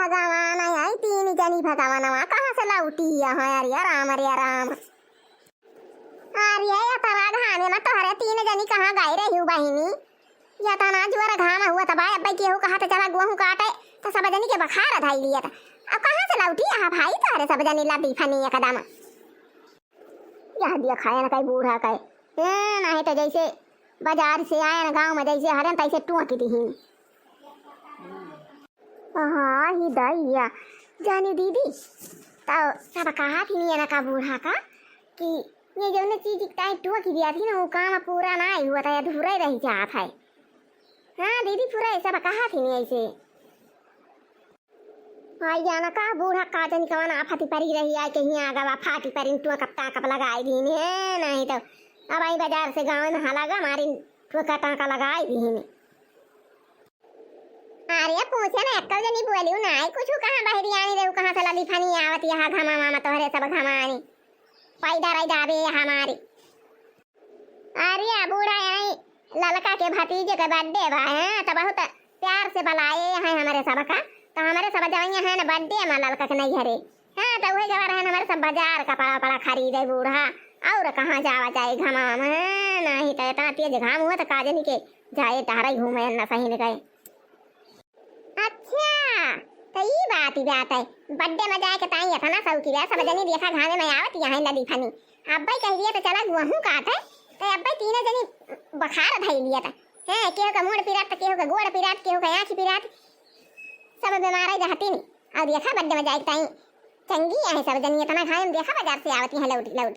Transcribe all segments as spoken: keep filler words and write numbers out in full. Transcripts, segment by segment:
गवाना आई तीन जनी भगवानवा, कहाँ से लौटी है? अरे राम, अरे राम। अरे ये तोरा घामे में तोहरे तीन जनी कहाँ गई रही बहिनी? या तना जुअर घाम हुआ तबा, अब्बे केहू कहा तो चला गोहूँ काटे, तो सब जनी के बखार धई लिया था। अब कहाँ से लौटी यहाँ भाई तोहरे सब जनी लदी फनी एकदम? यह दिया खाया न कई बूढ़ा कहे। ए, नहीं तो जैसे बाजार से आया न गाँव में, जैसे हरन तैसे टुआ की दिही। हाँ, ही दैया। जानी दीदी, तो सब कहा थी निया ना का बूढ़ा का कि ये जौने चीज इकताई टुआ की दिया थी ना, वो काम पूरा ना ही हुआ था, अधूरा ही रह जात है। हाँ दीदी, पूरा ऐसा कहा थी नहीं ऐसे। आई जाना का बूढ़ा का जनी कवन आफती परी रही, आई कहीं आगा बा फाटी परी टुआ कप टाका लगाई दीन है, नहीं तो अब आई बाजार से गाँव में हलागा मारिन टुआ का टाका लगाई दीन। अरे पूछे ना, एक्कल जनी बोलियो ना, आई कुछ कहाँ बहरी आनी रहू, कहाँ से लदी फनी आवत यहाँ घमा मामा तोहरे सब घमानी। पैदा रह जाबे हमारी। अरे बूढ़ा आई ललका के भतीजे के बर्थडे बा, हैं, तो बहुत प्यार से बुलाए हैं हमरे सब का। तो हमरे सब जवैया हैं ना बर्थडे में ललका के नहीं घरे। हाँ, तो उहे जवा रहे हमरे सब बाजार कपड़ा वपड़ा खरीदे बूढ़ा। और कहाँ जावा जाए घमा में, नहीं तो इतना तेज घाम हुआ तो काजनी के जाए टहराई घूमे न सही न गए। अच्छा, तो ई बात, ई बात है। बर्थडे में जाए के ताई इतना शौकी बा, सब जनी देखा घामे में आवत यहाँ लदी फनी। अब्बे कह दिया तो चला गोहूँ काटे, तो अब्बे तीनों जनी बखार धई लिया था। हैं, केहू का मूड़ पिरात, तो केहू का गोड़ पिरात, केहू का आँख पिरात, सब बीमार है जहती नहीं। और देखा बर्थडे में जाए के ताई चंगी है सब जनी, इतना घामे में देखा बाजार से आवत यहाँ लौट लौट।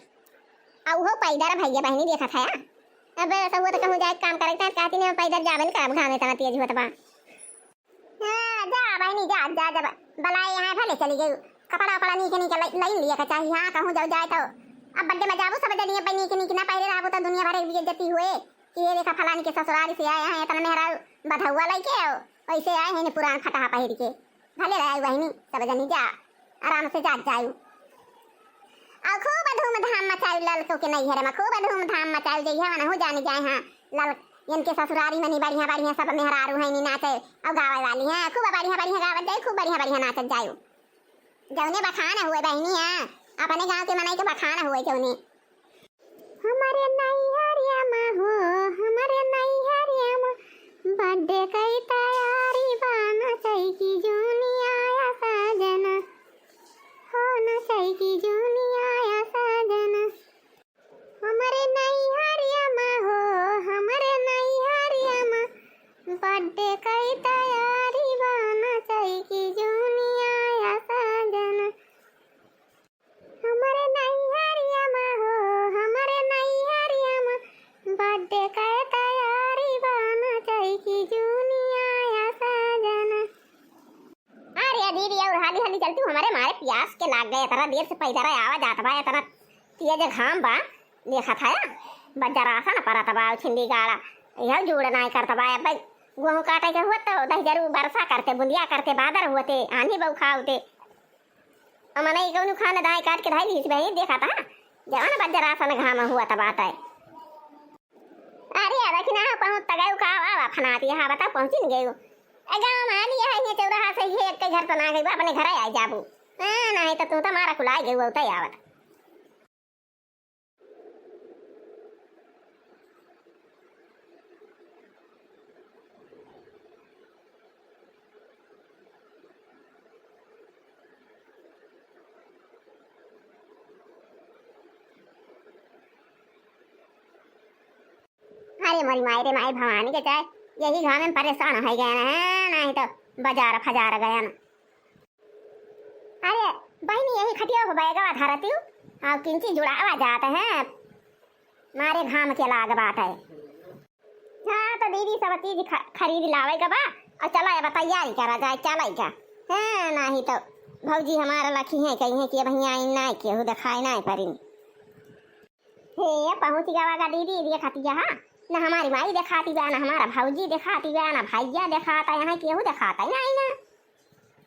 आ उहो पैदर भैया बहिनी देखत है। अब सब वो तो कहूँ जाए काम करे, तो कहती नहीं पैदर जाबे न करब, घामे इतना तेज होत बा। हाँ, जा बहिनी, जा, जा, जा, बलाई यहाँ भले चली गई। कपड़ा वपड़ा नीक नीक लइ-, लइन लिया के चाही। हाँ, कहूँ जाओ जाए तो। अब बर्थडे में जाबू सब जनी, अब नीक नीक ना पहले रहबू तो दुनिया भर की बेइज्जती हुए कि ये देखा फलानी के ससुराल से आए हैं, इतना मेहरा बधौआ लेके आओ, वैसे आए हैं पुरान फटहा पहिर के। भले रहे बहिनी, सब जनी जा, आराम से जात जायू। और खूब धूमधाम मचायू ललको के नैहर में, खूब धूमधाम मचायू, जइहे मनहु जानी जाए, हाँ, लल-, इनके ससुरारी में नहीं बढ़िया बढ़िया सब मेहरारू हैं, नहीं नाचे और गावे वाली हैं, खूब बढ़िया बढ़िया गावत जाए, खूब बढ़िया बढ़िया नाचत जायू। जौने बखान हुए बहिनी, हाँ, अपने गाँव के मनई के बखान हुए जौने। हमरे नैहरिया में हो, हमरे नैहरिया में बर्थडे कई तैयारी बा, नचई की जूनी आया साजना, हो नचई की जूनी आया साजना। हमरे नैहरिया में हो, हमरे नैहरिया में बर्थडे कई तैयारी बा, नचई की जूनी आया साजना। हमरे नैहरिया में हो, हमरे नैहरिया में बर्थडे के तैयारी बा, नचई की जूनी आया साजना। अरे दीदी, और हाली हाली चलती हूँ, हमारे मारे प्यास के लाग गए, इतना देर से पैदल आवा जात बा, इतना तेज घाम बा, देखत है बज्जर आसन परत बा, छिंदी गाड़ा, यह जोड़ नाई करत बा। अब गोहूँ काटे के हुआ तो दही जरूर बरसा करते, बुंदिया करते, बादर होते, आंधी बौखा होते, अ मनई कौनो खान दाई काट के धाई लीस बहिनी, देखा था, जवन बज्जर आसन घाम हुआ त बात है। अरे, अरे, कि ना पहुँच त गयो का, आवा, आवा, फनाती, हाँ, बताओ, पहुँची न गयो। ए, गाँव में आ लिया है, ये चौराहा से, ये एक के घर तो ना गई, अपने घर आ जाबू। हाँ, नहीं तो तू तो मारा कुलाई गई, वो तो आवत। अरे मोरी माई रे माई, भवानी के चाहे यही घाम में परेशान हो गए ना, नहीं तो बाजार फजार गए ना। अरे बहिनी, यही खटिया पे बैगवा धरतिउ, आ किंची जुड़ावा जात है, मारे घाम के लाग बात है। हाँ, तो दीदी सब चीज ख-, खरीद लावे के बा, और चला अब तैयारी करा जाए, चला जा। हाँ, नहीं तो भौजी हमारा लखी है, कही है कि अब यहाँ आई ना, केहू दिखाए ना पड़ी। हे, पहुँच गवा गा दीदी, देखा तिया, हाँ? न हमारी माई देखाती बा, न हमारा भौजी देखाती बा, न भैया देखाता, यहाँ केहू देखाता ही नहीं ना।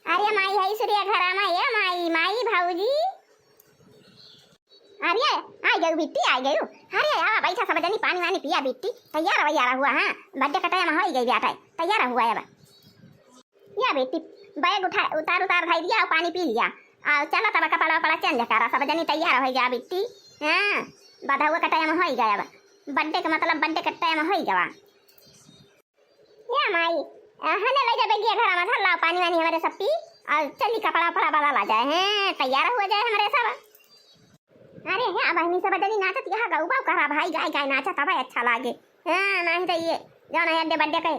अरे माई है सूर्य घरा में, ए माई, माई भौजी। अरे, आ गयू बिट्टी, आ गयू। अरे, आवा बैठा सब जनी, पानी वानी पिया बिट्टी। तैयार वैयार हुआ, हाँ? बर्थडे का टाइम हो ही गई बेटा, तैयार हुआ अब। या बेटी, बैग उठा, उतार, उतार धइ दिया अउ पानी पी लिया। अउ चला तब कपड़ा वपड़ा change करा, सब जनी तैयार होइ जा बिट्टी। हाँ, बधउआ का time होइ गवा अब, birthday के मतलब birthday का time होइ गवा। या माई, अ, हने लइ जा बैगिया घरा मा, धर लाव पानी वानी हमरे सब पी, अउ चली कपड़ा वपड़ा बदला जाए, हैं, तैयार होइ जाए हमरे सब। अरे, या बहिनी सब जनी नाचत, यहाँ गउबा करा भाई, गाय गाय नाचत, तब अच्छा लागे। हाँ, नाहीं तो ये, जौन है अड्डे बड्डे के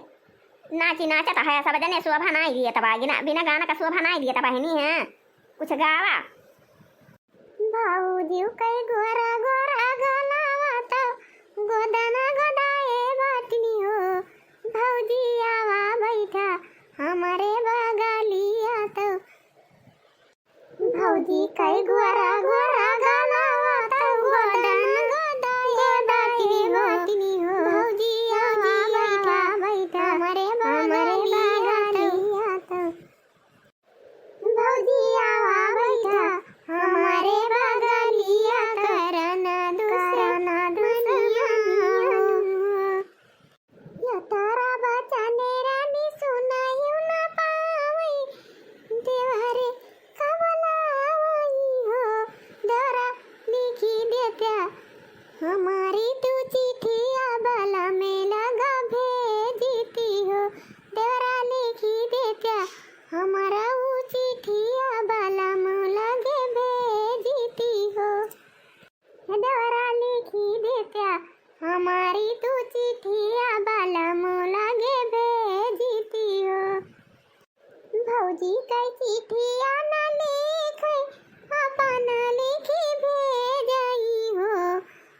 नाची नाचत है, सब जने शोभा नाहीं दिए तब आगे ना, बिना गाना का शोभा नाहीं दिए तब बहिनी, हाँ, कुछ गावा। भौजी कई गोरा गोरा गलावा तो गोदना गोदाए बाटनी हो। भौजी आवा बैठा हमरे बगलिया तो। भौजी कई गोरा गोरा गलावा तो गोदना गोदाए बाटनी हो। भौजी आवा बैठा, बैठा हमरे बगलिया तो। भौजी आवा बैठा हमरे बगलिया, करना दुश्मनिया। या तारा बचाने रानी सुनायु ना पावई, देवरे कबला आवई हो, देवरा लिखी देत्या हमारी तू चिठिया, बलम लगा भेजती हो। देवरा लिखी देत्या हमारा ऊ चिठिया, बलम लगे भेजती हो। देवरा लिखी देत्या हमारी तू चिठिया, बलम लगे भेजती हो। भौजी कई चिठिया ना लिखे, अपन लिखी भेजई हो।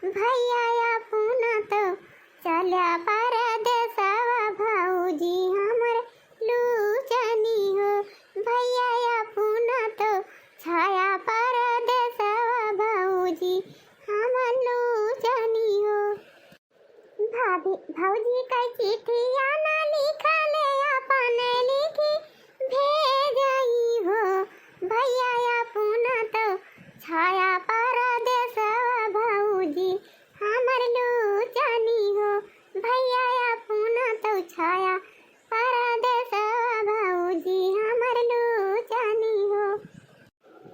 भैया अपना तो चल्या परदेसवा, भौजी हमर लूचनी हो। भैया अपना तो छाया परदेसवा, भौजी हमर लूचनी हो। भाभी, भौजी कई चिठिया ना लिखले, अपन लिखी भेजई हो। भैया अपना तो छाया परदेसवा, भौजी हमर लूचनी हो। भैया अपना तो छाया परदेसवा, भौजी हमर लूचनी हो।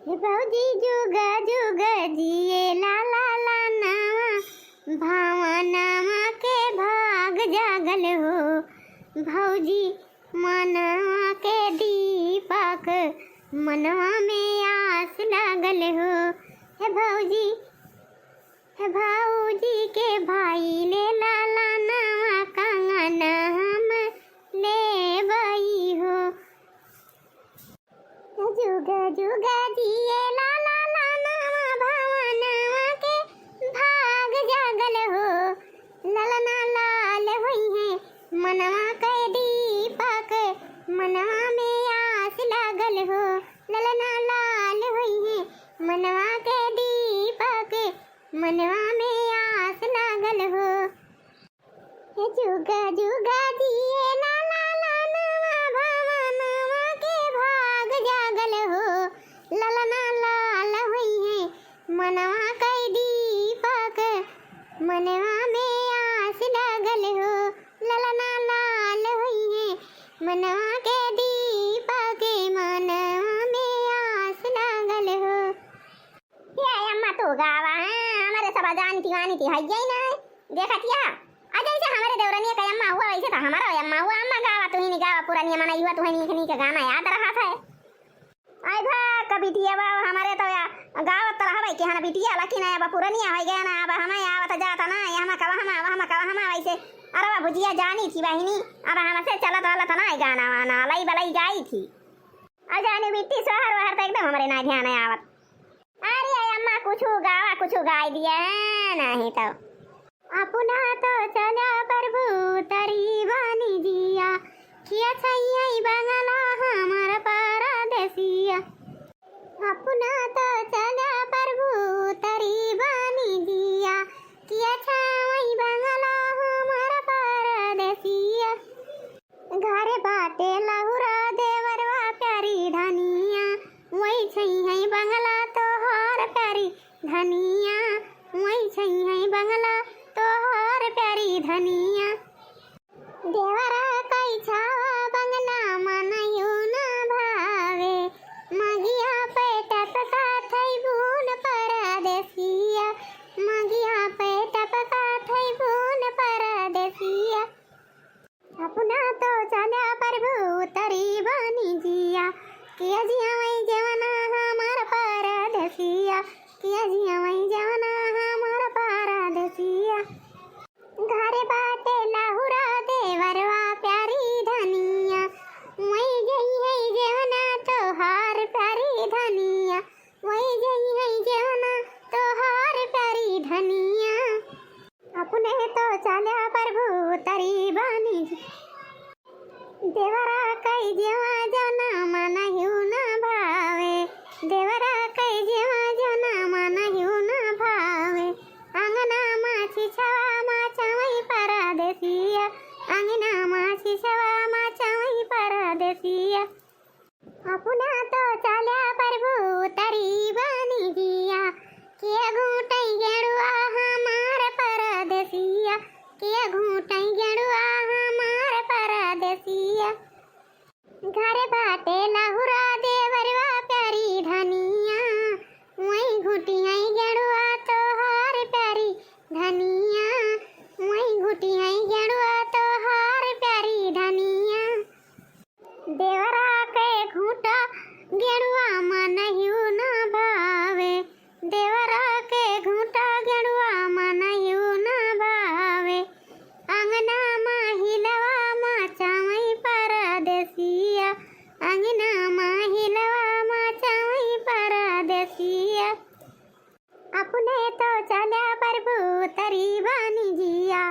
हे भौजी जुग जुग जिए लाला लानवा, भवनवा के भाग जागल हो। भौजी मनवा के दीपक, मनवा में आस लागल हो। हे भौजी, हे भौजी के भाई ले लाला नवा कंगन हम लेबई हो। जुग जुग जिए लाला लानवा, भवनवा के भाग जागल हो। ललना लाल होइहैं मनवा के दीपक, मनवा में आस लागल हो। ललना लाल होइहैं मनवा के दीपक, मनवा में आस लागल हो। हे जुग जुग जिए लाला लानवा, भवनवा के भाग जागल हो। ललना लाल होइहैं मनवा के दीपक, मनवा में आस लागल हो। ललना लाल होइहैं मनवा के दीपक, मनवा में आस लागल हो। हे अम्मा, तू गावा, हाँ, हमरे सब जानी थी, वानी थी, हइये ही ना। देखत या, आ जैसे हमरे देवरनिया का अम्मा हुआ, वैसे तो हमारा अम्मा हुआ। अम्मा गावा, तू ही नहीं गावा, पुरानी अम्मा नहीं हुआ, तू ही नहीं, नहीं का गाना याद रहा था। आई भा, का बिटिया बा, हमारे तो या गावत तो रहबे कि हन बिटिया, लेकिन अब पुरानिया हो गया ना, अब हमें आवत जाता ना, ये हम कब हम, अब हम कब हम, वैसे, अरे बा भुजिया जानी थी बहिनी, अब हमसे चलत वाला था ना, गाना वाना, लई बलई गाई थी। आ जानी बिट्टी सोहर वहर तो एकदम हमरे ना ध्यान आवत। अरे अम्मा, कुछ गावा, कुछ गाई दिया, नहीं तो। अपना तो चला प्रभु तरी बानी जिया, किया छैया बंगला हमार परदेसिया। अपना तो चला प्रभु तरी बानी जिया, किया छैया बंगला हमार परदेसिया। घर बाटे लहुरा देवरवा प्यारी धनिया, वही छैहै बंगला तोहार प्यारी धनिया, वही छैहै बंगला तोहार प्यारी धनिया। देवरा कई छावा बंगला मनयो किया जिया वही जवना हमार परदेसिया, किया जिया वही जवना हमार परदेसिया। घरे बाटे लाहुरा देवरवा प्यारी धनिया, वही जइहैं जवना तोहार प्यारी धनिया, वही जइहैं जवना तोहार प्यारी धनिया। अपने तो चाल्या प्रभु तरी बानी जी। देवरा कइ जेवा जवना मनहिउ न भावे, देवरा कइ जेवा जवना मनहिउ न भावे। अंगना मा छिछवा मा चावई परदेसिया, अंगना मा छिछवा मा चावई परदेसिया। अपना तो चाल्या प्रभु तरी बानी जिया, के घूटई गेड़ुआ हमार परदेसिया, के घूटई गेड़ुआ हमार परदेसिया। घर बाटे लाहुरा देवरवा प्यारी धनिया, वही घुटियाई गेड़ुआ तोहार प्यारी धनिया, वही घुटियाई गेड़ुआ तोहार प्यारी धनिया। देवरा के घूटा गेड़ुआ मनहिउ न भावे, देवरा के घूटा गेड़ुआ मनहिउ न भावे। अंगना मा हिलवा मा चावई परदेसिया, अंगना मा हिलवा मा चावई परदेसिया। अपने तो चाल्या प्रभु तरी बानी जिया,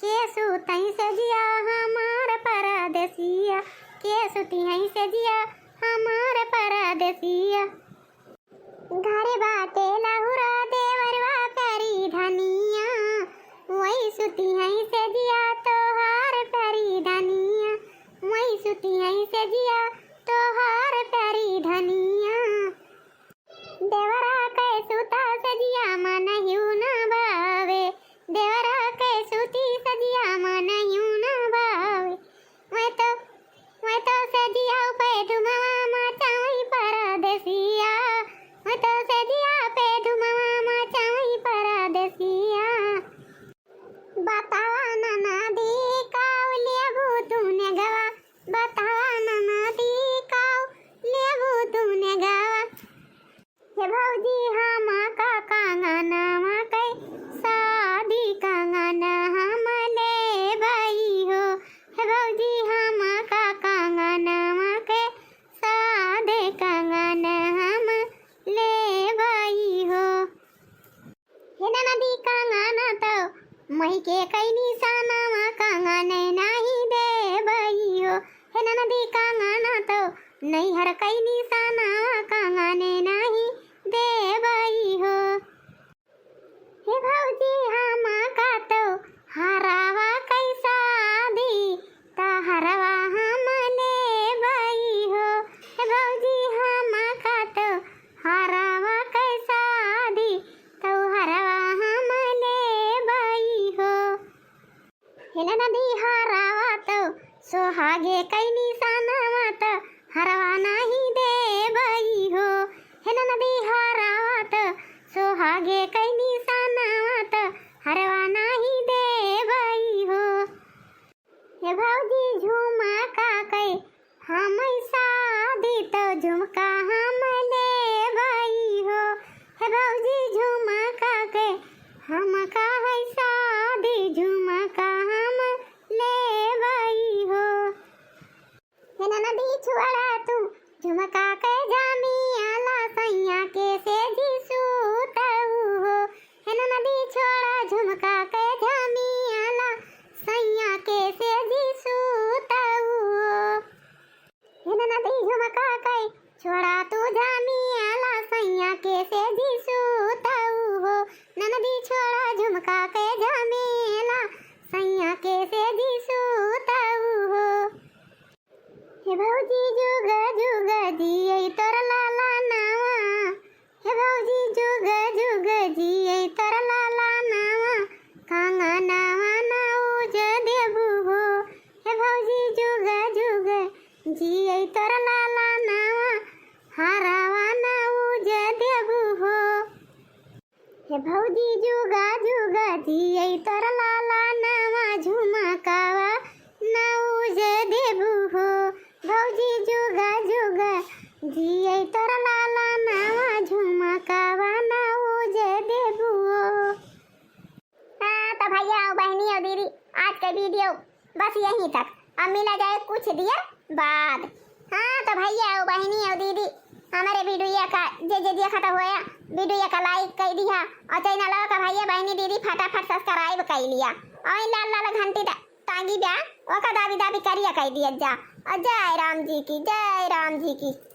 के सुतई से जिया हमार परदेसिया, के सुतिहई से जिया हमार परदेसिया। घर बाटे लाहुरा देवरवा प्यारी धनिया, वही सुतिहई से जिया तोहार प्यारी धनिया, वही सुतिहई से जिया तोहार प्यारी धनिया। देवरा के सुता सजिया मनहिउ न भावे, देवरा के सुती सजिया मनहिउ न भावे। मैं तो, मैं तो सजिया पे धुमवा मचावई परदेसिया, मैं तो सजिया पे धुमवा मचावई परदेसिया। बतावा ननदी काउ लेबू तू नेगवा, बतावा ननदी काउ लेबू तू नेगवा। हे भौजी हम का कंगनवा के शादी कंगन हम लेबई हो, हे भौजी हम का कंगनवा के शादी कंगन हम लेबई हो। हे ननदी कंगन तउ मइके कई निसानवा कंगन नाहीं देबई हो। हे ननदी कंगन तउ नइहर कई निसानवा कंगन नाहीं देबई हो। हे भौजी हम का तउ हरवा कई शादी त हरवा हम लेबई हो। हे भौजी हम का तउ हरवा कई शादी तउ हरवा हम लेबई हो। हे ननदी हरवा तउ सोहागे कई निसानवा त हरवा नाहीं देबई हो। हे ननदी हरवा तउ सोहागे कई निसानवा त हरवा नाहीं देबई हो। हे भौजी झुमका कई हम शादी तउ झुमका हम लेबई हो। हे भौजी झुमका कई हम का है शादी झुमका हम लेबई हो। हे ननदी छोड़ा तू झुमका के झमियाला सैया के सेजी सूतऊ हो। हे ननदी छोड़ा झुमका के झमियाला सैया के सेजी सूतऊ हो। हे ननदी झुमका के छोड़ा तू झमियाला सैया के सेजी सूतऊ हो। ननदी छोड़ा झुमका के झमियाला सैया के सेजी सूतऊ हो। हे भौजी जुग जुग जियै तोर लाला नावा। हे भौजी जुग जुग जियै तोर लाला नावा। कंगनवा ना उज देबू हो। हे भौजी जुग जुग जियै तोर लाला नावा। हरवा ना उज देबू हो। हे भौजी जुगा जुगा जियै तोर लाला नावा। झुमकावा ना उज देबू हो। भौजी जुगा जुगा क्या हो बहिनी और दीदी, आज का वीडियो बस यहीं तक। अब मिला जाए कुछ देर बाद। हाँ तो भैया और बहिनी और दीदी, हमारे वीडियो का जे जे देखत होया, वीडियो का लाइक कर दिया और चैनल का भैया बहिनी दीदी फटाफट सब्सक्राइब कर लिया और लाल लाल घंटी टा-, टांगी बा, ओका दाबी दाबी करिया कर दिया जा। और जय राम जी की, जय राम जी की।